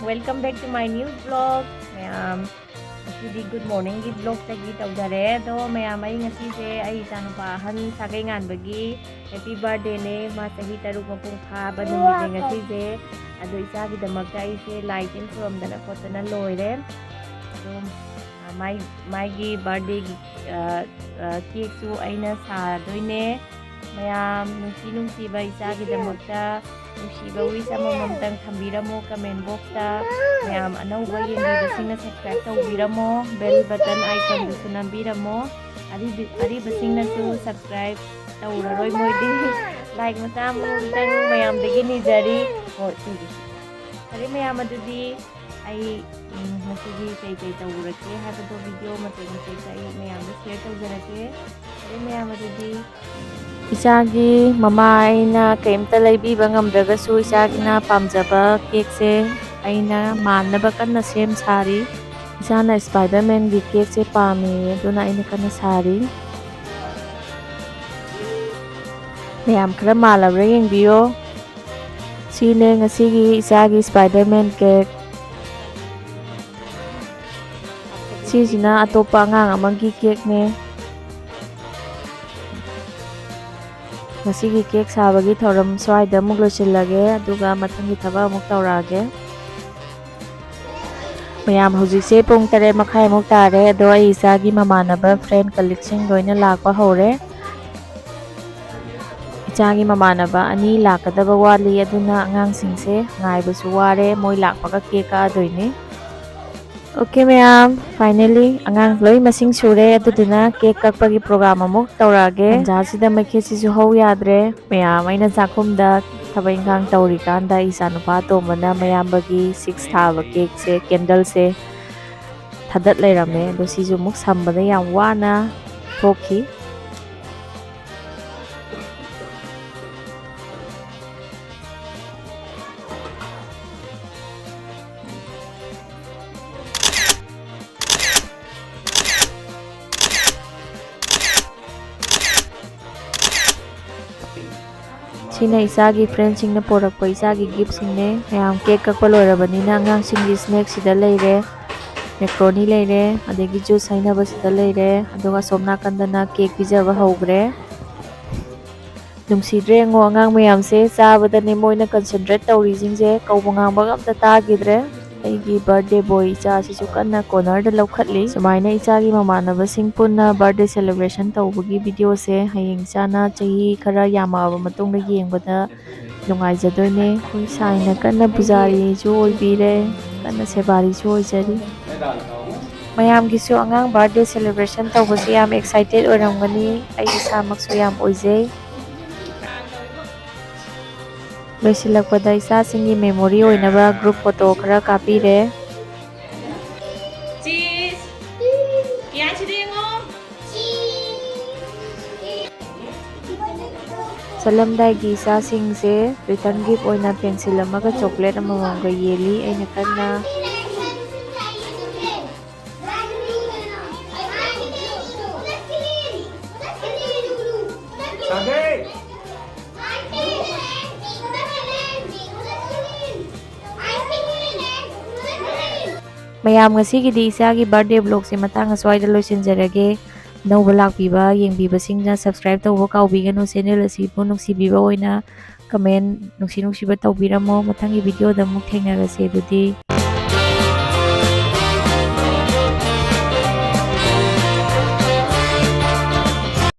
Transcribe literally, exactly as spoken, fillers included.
Welcome back to my new vlog. ꯃꯌꯥꯝ, ꯉꯁꯤꯗꯤ good morning ꯒꯤ vlog ꯇꯒꯤ ꯇꯧꯖꯔꯦ꯫ ꯑꯗꯣ ꯃꯌꯥꯝ, ꯑꯩ ꯉꯁꯤꯁꯦ ꯑꯩ ꯏꯆꯥꯅꯨꯄꯥ ꯑꯍꯟ ꯁꯥꯒꯩ ꯉꯥꯟꯕꯒꯤ happy birthday ꯅꯦ꯫ ꯃꯥ ꯆꯍꯤ ꯇꯔꯨꯛ ꯃꯄꯨꯡ ꯐꯥꯕ ꯅꯨꯃꯤꯠꯅꯦ ꯉꯁꯤꯁꯦ꯫ ꯑꯗꯣ ꯏꯆꯥꯒꯤꯗꯃꯛꯇ ꯑꯩꯁꯦ ꯂꯥꯏ ꯇꯤꯟ ꯈꯨꯔꯨꯝꯗꯅ ꯈꯣꯠꯇꯅ ꯂꯣꯏꯔꯦ꯫ ꯑꯗꯣ, ꯑ, ꯃꯥꯏ-, ꯃꯥꯒꯤ birthday ꯒꯤ, ꯑ, ꯑ, cake ꯁꯨ ꯑꯩꯅ ꯁꯥꯗꯣꯏꯅꯦ꯫ ꯃꯌꯥꯝ, ꯅꯨꯡꯁꯤ ꯅꯨꯡꯁꯤꯕ ꯏꯆꯥꯒꯤꯗꯃꯛꯇ ꯅꯨꯡꯁꯤꯕ wish ꯑꯃꯃꯝꯇꯪ ꯊꯝꯕꯤꯔꯝꯃꯣ comment box ꯇ꯫ ꯃꯌꯥꯝ, ꯑꯅꯧꯕ ꯌꯦꯡꯕꯤꯕꯁꯤꯡꯅ subscribe ꯇꯧꯕꯤꯔꯝꯃꯣ, bell button icon ꯗꯨꯁꯨ ꯅꯝꯕꯤꯔꯝꯃꯣ꯫ ꯑꯔꯤꯕ-, ꯑꯔꯤꯕꯁꯤꯡꯅꯁꯨ subscribe ꯇꯧꯔꯔꯣꯏ ꯃꯣꯏꯗꯤ꯫ Like ꯃꯆꯥ ꯑꯃꯃꯝꯇꯪ ꯃꯌꯥꯝꯗꯒꯤ ꯅꯤꯖꯔꯤ꯫ ꯍꯣꯏ, ꯁꯤꯒꯤ꯫ ꯐꯔꯦ ꯃꯌꯥꯝ, ꯑꯗꯨꯗꯤ ꯑꯩ, ꯎꯝ, ꯉꯁꯤꯒꯤ ꯀꯩ ꯀꯩ ꯇꯧꯔꯨꯔꯒꯦ ꯍꯥꯏꯕꯗꯣ video ꯃꯇꯦꯛ ꯃꯇꯦꯛꯇ ꯑꯩ ꯃꯌꯥꯝꯗ share ꯇꯧꯖꯔꯛꯀꯦ꯫ ꯐꯔꯦ ꯃꯌꯥꯝ, ꯑꯗꯨꯗꯤ ꯏꯆꯥꯒꯤ ꯃꯃꯥ ꯑꯩꯅ ꯀꯩꯝꯇ ꯂꯩꯕꯤꯕ ꯉꯝꯗ꯭ꯔꯒꯁꯨ, ꯏꯆꯥꯒꯤꯅ ꯄꯥꯝꯖꯕ cake ꯁꯦ ꯑꯩꯅ ꯃꯥꯟꯅꯕ ꯀꯟꯅ ꯁꯦꯝ ꯁꯥꯔꯤ꯫ ꯏꯆꯥꯅ Spiderman ꯒꯤ cake ꯁꯦ ꯄꯥꯝꯃꯦ, ꯑꯗꯨꯅ ꯑꯩꯅ ꯀꯟꯅ ꯁꯥꯔꯤ꯫ ꯃꯌꯥꯝ, ꯈꯔ ꯃꯥꯜꯂꯕ꯭ꯔꯥ ꯌꯦꯡꯕꯤꯌꯣ꯫ ꯁꯤꯅꯦ ꯉꯁꯤꯒꯤ ꯏꯆꯥꯒꯤ Spiderman cake꯫ ꯁꯤꯁꯤꯅ ꯑꯇꯣꯞꯄ ꯑꯉꯥꯡ ꯑꯃꯒꯤ cake ꯅꯦ꯫ ꯉꯁꯤꯒꯤ cake ꯁꯥꯕꯒꯤ ꯊꯧꯔꯝ ꯁ꯭ꯋꯥꯏꯗ ꯑꯃꯨꯛ ꯂꯣꯏꯁꯤꯜꯂꯒꯦ, ꯑꯗꯨꯒ ꯃꯊꯪꯒꯤ ꯊꯕꯛ ꯑꯃꯨꯛ ꯇꯧꯔꯛꯑꯒꯦ꯫ ꯃꯌꯥꯝ, ꯍꯧꯖꯤꯛꯁꯦ ꯄꯨꯡ ꯇꯔꯦꯠ ꯃꯈꯥꯏꯃꯨꯛ ꯇꯥꯔꯦ, ꯑꯗꯣ ꯑꯩ ꯏꯆꯥꯒꯤ ꯃꯃꯥꯟꯅꯕ friend colleague ꯁꯤꯡ ꯂꯣꯏꯅ ꯂꯥꯛꯄ ꯍꯧꯔꯦ꯫ ꯏꯆꯥꯒꯤ ꯃꯃꯥꯟꯅꯕ ꯑꯅꯤ ꯂꯥꯛꯀꯗꯕ ꯋꯥꯠꯂꯤ, ꯑꯗꯨꯅ ꯑꯉꯥꯡꯁꯤꯡꯁꯦ ꯉꯥꯏꯕꯁꯨ ꯋꯥꯔꯦ, ꯃꯣꯏ ꯂꯥꯛꯄꯒ cake ꯀꯛꯑꯗꯣꯏꯅꯤ꯫ Okay ꯃꯌꯥꯝ, finally ꯑꯉꯥꯡ ꯂꯣꯏ ꯃꯁꯤꯡ ꯁꯨꯔꯦ, ꯑꯗꯨꯗꯨꯅ cake ꯀꯛꯄꯒꯤ program ꯑꯃꯨꯛ ꯇꯧꯔꯛꯑꯒꯦ꯫ ꯇꯟꯖꯥꯁꯤꯗ ꯃꯩꯈꯦꯠꯁꯤꯁꯨ ꯍꯧ ꯌꯥꯗ꯭ꯔꯦ꯫ ꯃꯌꯥꯝ, ꯑꯩꯅ ꯆꯥꯛꯈꯨꯝꯗ ꯊꯕꯛ ꯏꯪꯈꯥꯡ ꯇꯧꯔꯤꯀꯥꯟꯗ ꯏꯆꯥꯅꯨꯄꯥ ꯑꯇꯣꯝꯕꯅ ꯃꯌꯥꯝꯕꯒꯤ six ꯊꯥꯕ cake ꯁꯦ, candle ꯁꯦ ꯊꯥꯗꯠ ꯂꯩꯔꯝꯃꯦ꯫ ꯑꯗꯣ ꯁꯤꯁꯨ ꯑꯃꯨꯛ ꯁꯝꯕꯗ ꯌꯥꯝ ꯋꯥꯅ ꯊꯣꯛꯈꯤ꯫ ꯁꯤꯅ ꯏꯆꯥꯒꯤ ꯐ꯭ꯔꯦꯟꯁꯤꯡꯅ ꯄꯣꯔꯛꯄ ꯏꯆꯥꯒꯤ ꯒꯤꯐꯁꯤꯡꯅꯦ꯫ ꯃꯌꯥꯝ ꯀꯦꯛ ꯀꯛꯄ ꯂꯣꯏꯔꯕꯅꯤꯅ ꯑꯉꯥꯡꯁꯤꯡꯒꯤ ꯁ꯭ꯅꯦꯛꯁꯤꯗ ꯂꯩꯔꯦ, ꯃꯦꯀ꯭ꯔꯣꯅꯤ ꯂꯩꯔꯦ, ꯑꯗꯒꯤ ꯖꯨꯁ ꯍꯩꯅꯕꯁꯤꯗ ꯂꯩꯔꯦ꯫ ꯑꯗꯨꯒ ꯑꯁꯣꯝ ꯅꯥꯀꯟꯗꯅ ꯀꯦꯛ ꯄꯤꯖꯕ ꯍꯧꯈ꯭ꯔꯦ꯫ ꯅꯨꯡꯁꯤꯗ꯭ꯔꯦ ꯌꯦꯡꯉꯣ, ꯑꯉꯥꯡ ꯃꯌꯥꯝꯁꯦ ꯆꯥꯕꯗꯅꯦ ꯃꯣꯏꯅ ꯀꯟꯁꯦꯟꯇ꯭ꯔꯦꯠ ꯇꯧꯔꯤꯁꯤꯡꯁꯦ꯫ ꯀꯧꯕ ꯉꯥꯡꯕꯒ ꯑꯝꯇ ꯇꯥꯈꯤꯗ꯭ꯔꯦ꯫ ꯑꯩꯒꯤ ꯕꯥꯔꯗꯦ ꯕꯣꯏ ꯏꯆꯥꯁꯤꯁꯨ ꯀꯟꯅ ꯀꯣꯅꯔꯗ ꯂꯧꯈꯠꯂꯤ꯫ ꯁꯨꯃꯥꯏꯅ ꯏꯆꯥꯒꯤ ꯃꯃꯥꯟꯅꯕꯁꯤꯡ ꯄꯨꯟꯅ ꯕꯥꯔꯗꯦ ꯁꯦꯂꯦꯕ꯭ꯔꯦꯁꯟ ꯇꯧꯕꯒꯤ ꯚꯤꯗꯤꯑꯣꯁꯦ ꯍꯌꯦꯡ ꯏꯆꯥꯅ ꯆꯍꯤ ꯈꯔ ꯌꯥꯝꯃꯛꯑꯕ ꯃꯇꯨꯡꯗ ꯌꯦꯡꯕꯗ ꯅꯨꯡꯉꯥꯏꯖꯗꯣꯏꯅꯦ꯫ ꯑꯩꯈꯣꯏ ꯁꯥꯏꯅ ꯀꯟꯅ ꯄꯨꯖꯥꯔꯤꯁꯨ ꯑꯣꯏꯕꯤꯔꯦ, ꯀꯟꯅ ꯁꯦꯕꯥꯔꯤꯁꯨ ꯑꯣꯏꯖꯔꯤ꯫ ꯃꯌꯥꯝꯒꯤꯁꯨ ꯑꯉꯥꯡ ꯕꯥꯔꯗꯦ ꯁꯦꯂꯦꯕ꯭ꯔꯦꯁꯟ ꯇꯧꯕꯁꯤ ꯌꯥꯝ ꯑꯦꯛꯁꯥꯏꯇꯦꯠ ꯑꯣꯏꯔꯝꯒꯅꯤ꯫ ꯑꯩ ꯏꯁꯥꯃꯛꯁꯨ ꯌꯥꯝ ꯑꯣꯏꯖꯩ꯫ ꯂꯣꯏꯁꯤꯜꯂꯛꯄꯗ ꯏꯆꯥꯁꯤꯡꯒꯤ ꯃꯦꯃꯣꯔꯤ ꯑꯣꯏꯅꯕ ꯒ꯭ꯔꯨꯞ ꯐꯣꯇꯣ ꯈꯔ ꯀꯥꯞꯄꯤꯔꯦ꯫ ꯆꯤꯁ! ꯀꯌꯥꯁꯤꯗ ꯌꯦꯡꯉꯣ꯫ ꯆꯠꯂꯝꯗꯥꯏꯒꯤ ꯏꯆꯥꯁꯤꯡꯁꯦ ꯔꯤꯇꯔꯟ ꯒꯤꯐ ꯑꯣꯏꯅ ꯄꯦꯟꯁꯤꯜ ꯑꯃꯒ ꯆꯣꯀ꯭ꯂꯦꯠ ꯑꯃꯃꯝꯒ ꯌꯦꯜꯂꯤ꯫ ꯑꯩꯅ ꯀꯟꯅ ꯃꯌꯥꯝ, ꯉꯁꯤꯒꯤꯗꯤ ꯏꯆꯥꯒꯤ ꯕꯥꯔꯗꯦ ꯕ꯭ꯂꯣꯒꯁꯦ ꯃꯇꯥꯡ ꯑꯁ꯭ꯋꯥꯏꯗ ꯂꯣꯏꯁꯤꯟꯖꯔꯒꯦ꯫ ꯑꯅꯧꯕ ꯂꯥꯛꯄꯤꯕ ꯌꯦꯡꯕꯤꯕꯁꯤꯡꯅ ꯁꯕꯁꯀ꯭ꯔꯥꯏꯕ ꯇꯧꯕ ꯀꯥꯎꯕꯤꯒꯅꯨ꯫ ꯆꯦꯅꯦꯜ ꯑꯁꯤꯕꯨ ꯅꯨꯡꯁꯤꯕꯤꯕ ꯑꯣꯏꯅ ꯀꯃꯦꯟ ꯅꯨꯡꯁꯤ ꯅꯨꯡꯁꯤꯕ ꯇꯧꯕꯤꯔꯝꯃꯣ꯫ ꯃꯊꯪꯒꯤ ꯚꯤꯗꯤꯑꯣꯗ ꯑꯃꯨꯛ ꯊꯦꯡꯅꯔꯁꯦ ꯑꯗꯨꯗꯤ꯫